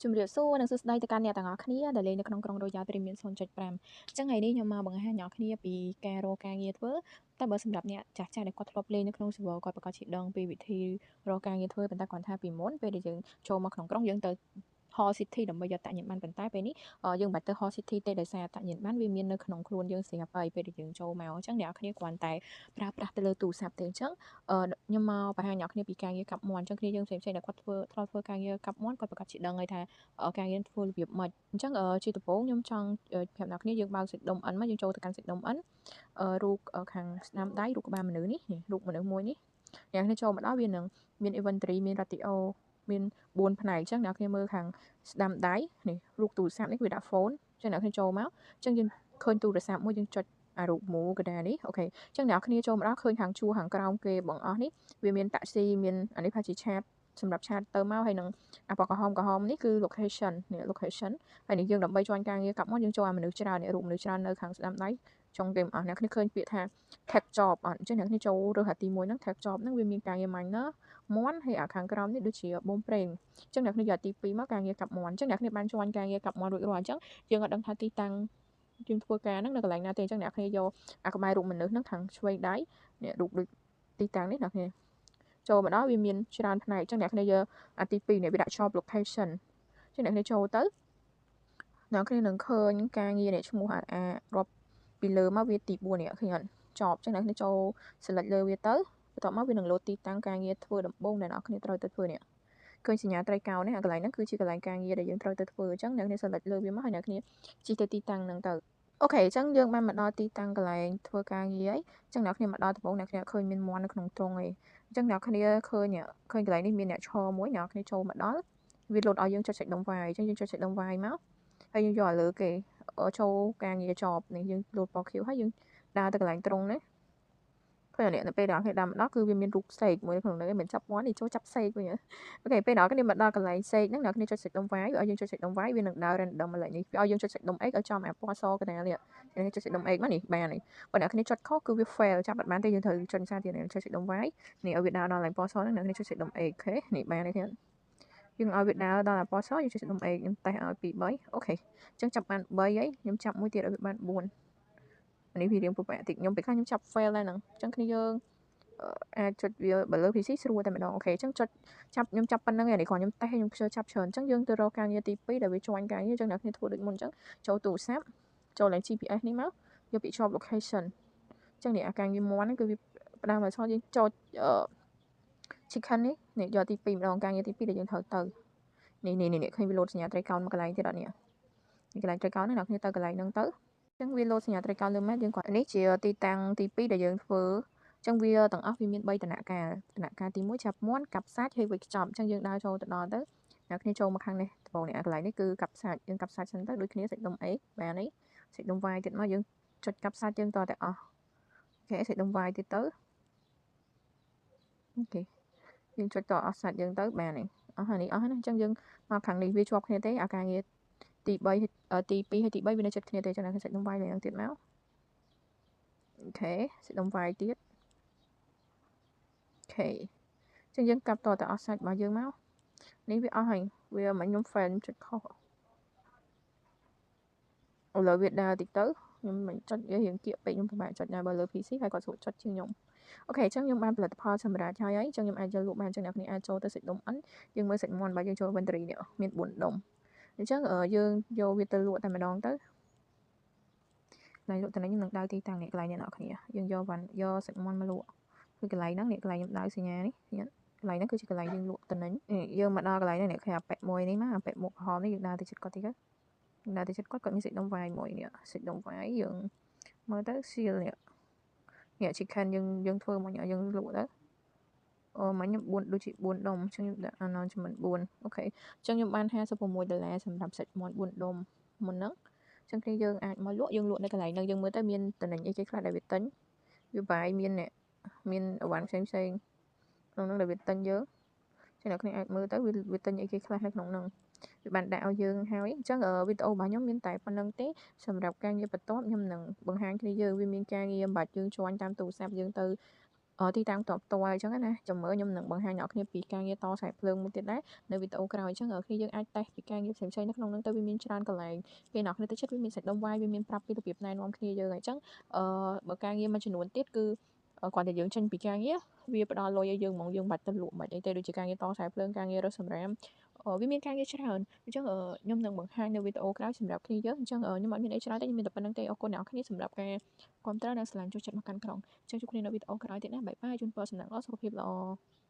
ជំរាបសួរនិងសួស្តីទៅកាន់អ្នកទាំងអស់គ្នាដែលលេងនៅក្នុងក្រុង Royal Premium 0.5អញ្ចឹងថ្ងៃនេះខ្ញុំមកបង្ហាញអ្នកគ្នាពីការរកការងារធ្វើតែបើសម្រាប់អ្នកចាស់ចាស់ដែលគាត់ធ្លាប់លេងនៅក្នុង server គាត់ប្រាកដជាដឹងពីវិធីរកការងារធ្វើប៉ុន្តែគាត់ថាពីមុនពេលដែលយើងចូលមកក្នុងក្រុងយើងទៅ Hall City ដើម្បីយកអត្តញ្ញាណប័ណ្ណប៉ុន្តែពេលនេះយើងមិនបាច់ទៅ Hall City ទេដោយសារអត្តញ្ញាណប័ណ្ណវាមាននៅក្នុងខ្លួនយើងស្រាប់ហើយពេលដែលយើងចូលមកអញ្ចឹងអ្នកគ្នាគ្រាន់តែប្រើប្រាស់ទៅលើទូរស័ព្ទទេអញ្ចឹងខ្ញុំមកបង្ហាញអ្នកគ្នាពីការងារកាប់មាន់អញ្ចឹងគ្នាយើងផ្សេងៗដែលគាត់ធ្វើធ្លាប់ធ្វើការងារកាប់មាន់គាត់ប្រាកដជាដឹងហើយថាការងារធ្វើរបៀបម៉េចអញ្ចឹងជាដំបូងខ្ញុំចង់ប្រាប់អ្នកគ្នាយើងបើកសាច់ដុំ N មកយើងចូលទៅកាន់សាច់ដុំ N រូបខាងស្ដាំដៃរូបក្បាលមនុស្សនេះរូបមនុស្សមួយនេះអ្នកគ្នាចូលមកដល់វានឹងមាន inventory មាន ratio មាន4ផ្នែកអញ្ចឹងអ្នកគ្នាមើលខាងស្ដាំដៃនេះរូបទូរស័ព្ទនេះវាដាក់ phone អញ្ចឹងអ្នកគ្នាចូលមកអញ្ចឹងយើងឃើញទូរស័ព្ទមួយយើងចុចអារូបមូកដានេះ OK អញ្ចឹងអ្នកគ្នាចូលមកដល់ឃើញខាងជួរខាងក្រោមគេបងអស់នេះវាមានតាក់ស៊ីមានអានេះផាជា chat សម្រាប់ chat ទៅមកហើយនឹងអាពណ៌ក្រហមក្រហមនេះគឺ location នេះ location ហើយនេះយើងដើម្បីjoin ការងារកាប់មកយើងចូលអាមនុស្សច្រើននេះរូបមនុស្សច្រើននៅខាងស្ដាំដៃចុងគេអស់អ្នកគ្នាឃើញពាក្យថា tech job អត់អញ្ចឹងអ្នកគ្នាចូលរើសអាទី1ហ្នឹង tech job ហ្នឹងវាមានការងារ miner មាន់ហើយអាខាងក្រោមនេះដូចជាបូមប្រេងអញ្ចឹងអ្នកគ្នាយកទី2មកការងារកាប់មាន់អញ្ចឹងអ្នកគ្នាបាន join ការងារកាប់មាន់រួចរាល់អញ្ចឹងយើងអត់ដឹងថាទីតាំងយើងធ្វើការហ្នឹងនៅកន្លែងណាទេអញ្ចឹងអ្នកគ្នាយកអាក្បែររូបមនុស្សហ្នឹងខាងឆ្វេងដៃនេះរូបដូចទីតាំងនេះអ្នកគ្នាចូលមកដល់វាមានច្រើនផ្នែកអញ្ចឹងអ្នកគ្នាយកអាទី2នេះវាដាក់ job location អញ្ចឹងអ្នកគ្នាចូលទៅអ្នកគ្នានឹងឃើញការងារនេះឈ្មោះអាអារាប់ពីលើមកវាទី4នេះឃើញអត់ចប់អញ្ចឹងអ្នកគ្នាចូល select លើវាទៅបន្ទាប់មកវានឹងលោតទីតាំងការងារធ្វើដំបូងដែលអ្នកគ្នាត្រូវទៅធ្វើនេះឃើញសញ្ញាត្រីកោណនេះអាកន្លែងហ្នឹងគឺជាកន្លែងការងារដែលយើងត្រូវទៅធ្វើអញ្ចឹងអ្នកគ្នា select លើវាមកហើយអ្នកគ្នាជិះទៅទីតាំងហ្នឹងទៅ OK អញ្ចឹងយើងបានមកដល់ទីតាំងកន្លែងធ្វើការងារហើយអញ្ចឹងអ្នកគ្នាមកដល់ដំបូងអ្នកគ្នាឃើញមានមាន់នៅក្នុងទ្រុងឯងអញ្ចឹងអ្នកគ្នាឃើញឃើញកន្លែងនេះមានអ្នកឈរមួយអ្នកគ្នាចូលមកដល់វាលោតឲ្យយើងចុចសាច់ដុំ Y អញ្ចឹងយើងចុចសាច់ដុំ Y មកហើយយើងយកឲ្យលើគេចូលការងារចប់នេះយើងលោតពណ៌ខៀវហើយយើងដើរទៅកន្លែងត្រង់នេះឃើញអានេះនៅពេលដល់គេដើរមកដល់គឺវាមានរូបសេកមួយក្នុងហ្នឹងមិនចាប់មាន់នេះចូលចាប់សេកវិញ OK ពេលដល់គ្នាមកដល់កន្លែងសេកហ្នឹងអ្នកគ្នាចុចសាច់ដុំ Y ឲ្យយើងចុចសាច់ដុំ Y វានឹងដើរ random មកឡើយនេះវាឲ្យយើងចុចសាច់ដុំ X ឲ្យចំអាពណ៌សកណ្ដាលនេះអ្នកចុចសាច់ដុំ X មកនេះបាននេះបើអ្នកគ្នាចុចខុសគឺវា fail ចាប់អត់បានទេយើងត្រូវចុចសារទៀតចុចសាច់ដុំ Y នេះឲ្យវាដើរដល់កន្លែងពណ៌សហ្នឹងអ្នកគ្នាចុចសាច់ដុំ X OK នេះបាននេះទៀតយើងឲ្យវាដើរដល់អាពណ៌សយើងចុចដុំ X ខ្ញុំតេស្តឲ្យ2 3 OK អញ្ចឹងចាប់បាន3ហើយខ្ញុំចាប់មួយទៀតឲ្យវាបាន4នេះវារៀងពិបាកតិចខ្ញុំពេលខ្លះខ្ញុំចាប់ fail ដែរហ្នឹងអញ្ចឹងគ្នាយើងអាចចុចវាបើលើ PC ស្រួលតែម្ដង OK អញ្ចឹងចុចចាប់ខ្ញុំចាប់ប៉ុណ្្នឹងឯងនេះគ្រាន់ខ្ញុំតេស្តខ្ញុំខ្ជិលចាប់ច្រើនអញ្ចឹងយើងទៅរកការងារទី2ដែលវា join ការងារអញ្ចឹងអ្នកគ្នាធ្វើដូចមុនអញ្ចឹងចូលទូរស័ព្ទចូលឡើង GPS នេះមកយកពាក្យ job location អញ្ចឹងនេះអាការងារមាន់ហ្នឹងគឺវាផ្ដើមឲ្យយើងចុចអឺ chicken នេះនេះយកទី2ម្ដងការងារទី2ដែលយើងត្រូវទៅនេះនេះនេះឃើញវាលោតសញ្ញាត្រីកោណមកកន្លែងទៀតអត់នេះនេះកន្លែងត្រីកោណហ្នឹងអ្នកគ្នាទៅកន្លែងហ្នឹងទៅអញ្ចឹងវាលោតសញ្ញាត្រីកោណលើម៉ាយើងគាត់នេះជាទីតាំងទី2ដែលយើងធ្វើអញ្ចឹងវាទាំងអស់វាមាន3ដំណាក់កាលដំណាក់កាលទី1ចាប់មាន់កាប់សាច់ហើយវេចខ្ចប់អញ្ចឹងយើងដើរចូលទៅដល់ទៅអ្នកគ្នាចូលមកខាងនេះដំបូងនេះអាកន្លែងនេះគឺកាប់សាច់យើងកាប់សាច់សិនទៅដូចគ្នាសាច់ដុំ A បាននេះសាច់ដុំ Y ទៀតមកយើងចុចកាប់សាច់យើងតតែអស់ OK សាច់ដុំ Y ទៀតទៅ OK យើងចុចតអស់សាច់យើងទៅបាននេះអស់ហើយនេះអស់ហើយណាអញ្ចឹងយើងមកខាងនេះវាជាប់គ្នាទេអាការងារទី3ទី2ហើយទី3វានៅជិតគ្នាទេចឹងណាសាច់ដុំ Y ឡើងទៀតមក OK សាច់ដុំ Y ទៀត OK ចឹងយើងកាប់តតែអស់សាច់របស់យើងមកនេះវាអស់ហើយវាមិនខ្ញុំ fail ចុចខុសឥឡូវវាដើរតិចទៅខ្ញុំមិនចុចវារៀងគៀកពេកខ្ញុំពិបាកចុចដែរបើលើ PC ហើយគាត់ស្រួលចុចជាងខ្ញុំ OK អញ្ចឹងខ្ញុំបានផលិតផលសម្រាប់ហើយហើយអញ្ចឹងខ្ញុំអាចយកលក់បានអញ្ចឹងអ្នកគ្នាអាចចូលទៅសាច់ដុំ N យើងមើលសាច់មាន់បើយើងចូល inventory នេះមាន4ដុំអញ្ចឹងយើងយកវាទៅលក់តែម្ដងទៅកន្លែងលក់តំណែងខ្ញុំនឹងដៅទីតាំងនេះកន្លែងនេះអ្នកគ្នាយើងយកវ៉ាន់យកសាច់មាន់មកលក់គឺកន្លែងហ្នឹងនេះកន្លែងខ្ញុំដៅសញ្ញានេះកន្លែងហ្នឹងគឺជាកន្លែងយើងលក់តំណែងយើងមកដល់កន្លែងហ្នឹងនេះឃើញអាប៉ែមួយនេះមកអាប៉ែមុខក្រហមនេះយើងដើរទៅជិតគាត់តិចទៅដើរទៅជិតគាត់គាត់មានសាច់ដុំ Y មួយនេះសាច់ដុំ Y យើងមើលទៅសៀលនេះនេះ chicken យើងយើងធ្វើមកយើងលក់ទៅអូមិញខ្ញុំ4ដូចជា4ដុំអញ្ចឹងខ្ញុំដាក់ announcement 4 OK អញ្ចឹងខ្ញុំបាន56ដុល្លារសម្រាប់សាច់មាន់4ដុំមុនហ្នឹងអញ្ចឹងគ្នាយើងអាចមកលក់យើងលក់នៅកន្លែងហ្នឹងយើងមើលទៅមានតំណែងអីគេខ្លះដែលវាទិញវាបាយមានអ្នកមានអីវ៉ាន់ផ្សេងផ្សេងក្នុងហ្នឹងដែលវាទិញយើងចឹងអ្នកគ្នាអាចមើលទៅវាទិញអីគេខ្លះនៅក្នុងហ្នឹងវាបានដាក់ឲ្យយើងហើយអញ្ចឹងវីដេអូរបស់ខ្ញុំមានតែប៉ុណ្្នឹងទេសម្រាប់ការងារបន្ទាប់ខ្ញុំនឹងបង្ហាញគ្នាយើងវាមានការងារមិនបាច់យើង join តាមទូរស័ព្ទយើងទៅ ទីតាំងផ្ទាល់ផ្ទាល់អញ្ចឹងណា។ ចាំមើលខ្ញុំនឹងបង្ហាញអ្នកគ្នាពីការងារតខ្សែភ្លើងមួយទៀតដែរនៅវីដេអូក្រោយ។ អញ្ចឹងគ្នាយើងអាចតេស្តពីការងារផ្សេងៗនៅក្នុងហ្នឹងទៅ វាមានច្រើនកន្លែង ពេលអ្នកគ្នាទៅចិត្តវាមានសាច់ដុំវាយ វាមានប្រាប់ពីរបៀបណែនាំគ្នាយើង។ អញ្ចឹងអឺបើការងារមួយចំនួនទៀត គឺគ្រាន់តែយើងចេញពីការងារ វាផ្ដល់លុយឲ្យយើងហ្មង យើងមិនបាច់ទៅលក់មិនអីទេ ដូចជាការងារតខ្សែភ្លើង ការងាររើសសម្រាម វាមានការងារច្រើន។ អញ្ចឹងខ្ញុំនឹងបង្ហាញនៅវីដេអូក្រោយសម្រាប់គ្នាយើង។ អញ្ចឹងខ្ញុំអត់មានអីច្រើនទេ ខ្ញុំមានតែប៉ុណ្្នឹងទេ។ អរគុណអ្នកនរគ្នាសម្រាប់ការគាំទ្រនិងស្រឡាញ់ចូលចិត្តមកកាន់ក្រុង។ អញ្ចឹងជួបគ្នានៅវីដេអូក្រោយទៀតណា បាយបាយ ជូនពរសំណាងល្អ សុខភាពល្អ។